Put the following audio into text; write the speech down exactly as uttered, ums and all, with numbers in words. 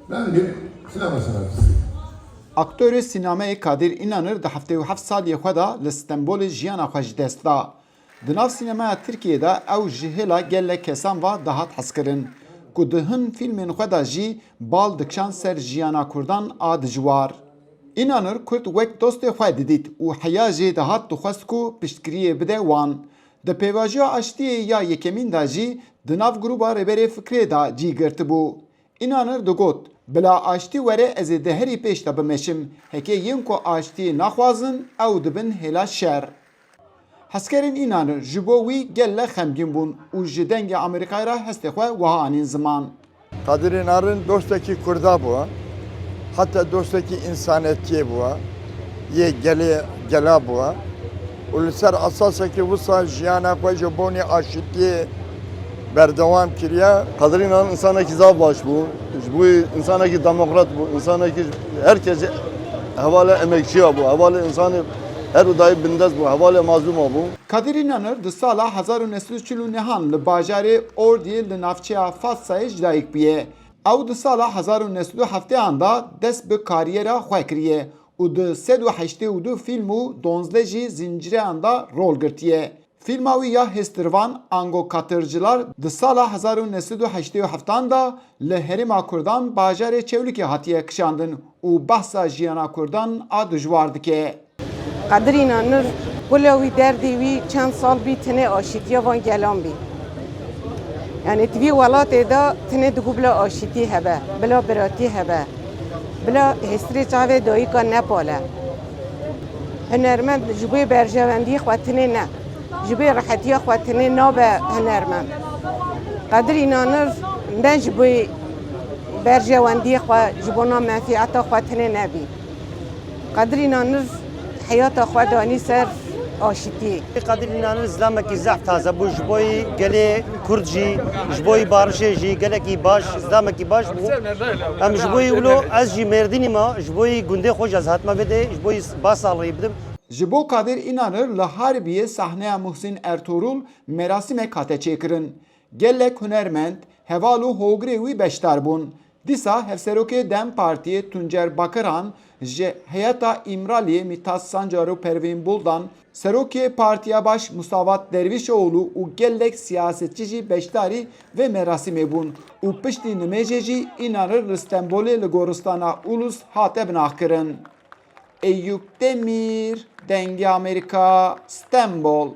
Ben bir sinema sanatçısıyım. Aktorê sînemeyê Kadir Înanir di heftê û heft saliyê xwe de li Stenbolê jiyana xwe ji dest da. Di nav sînemeya Tirkiyê de ew ji hêla gelek kesan ve dihat hezkirin, ku di hin fîlmên xwe de jî bal dikişand ser jiyana Kurdan a dijwar. Înanir Kurd wek dostê xwe didît û heya jê dihat dixwest ku piştgiriyê bide wan. Di pêvajoya aştiyê ya yekemîn de jî di nav grûba Rêberê Fikrê de cî girtibû. Înanir digot, bila aştî were ez ê di herî pêş de bimeşim. Heke yên ku aştiyê naxwazin, ew dibin hêla şer. Hezkerên Înanir ji bo wî gelek xemgîn bûn û ji Dengê Amerîkayê re hestê xwe wiha anîn ziman. Kadir Înanir dostekî Kurda bû, heta dostekî însanetiyê bû, yê gelê gela bû û li ser esasekî wisa jiyana xwe ji bonê aşitiyê berdewam kiriye. Kadir Înanir însanekî zaf baş bû. Ji bo însanekî demokrat bû, însanekî her kes hevalê emekçiya bû, hevalê însanê her odayê bindest bû, hevalê mazlûma bû. Kadir Înanir di sala hezar û neh sed û çil û nehan li bajarê Ordiyê li navçeya Fatsayê ji dayik bûye. Ew di sala hezar û neh sed û hefteyan de dest bi kariyera xwe kiriye û di sed û heştê û du fîlm û donzdeh jî zincîreyan de rol girtiye. Fîlma wî ya hêstirvan Ango Katırcılar di sala hezar û neh sed û heştê û heftan de li Herêma Kurdan bajarê Çewlikê hatiye kişandin û behsa jiyana Kurdan a dijwar dike. Kadir Înanir, kula wî, derdê wî çend sal bî tenê aşîtiya van gelan bî. Yanî di vî welatê de tenê digot bila aşîtî hebe, bila biratî hebe, bila hêstirê çavê dayika nepale. Hunermend ji bo berjewendiyê xwe tenê ne, ji bo rehetiya xwe tenê nabe hunermend. Kadir Înanir ne ji bo berjewendiyê xwe, ji bona menfîeta xwe tenê nebî. Kadir Înanir heyata xwe danî ser aşitiyê. Kadir Înanir zilamekî zehf taze bû ji bo gelê Kurd jî, ji bo barişê jî gelekî baş, zilamekî baş bû. Em ji bo wilo, ez jî Mêrdînî me, ji bo gundê xwe jî ez hatime vê dê, ji bo ba salrî bidim. Ji bo Kadir Înanir li Harbiyê sahneya Muhsin Ertuğrul merasîmek hate çêkirin. Gelek hunermend, heval û hogirê wî beşdar bûn. Dîsa Hevserokê dem Partiyê Tuncer Bakiran, ji heyeta Îmraliyê Mithat Sancar û Pervîn Buldan, Serokê Partiya Baş Musavat Dervişoğlu û gelek siyasetçî jî beşdarî vê merasîmê bûn û piştî nimêjê jî Înanir li Stenbolê li goristana Ulus hate binaxkirin. Eyûp Demîr, Dengê Amerîka, Stenbol.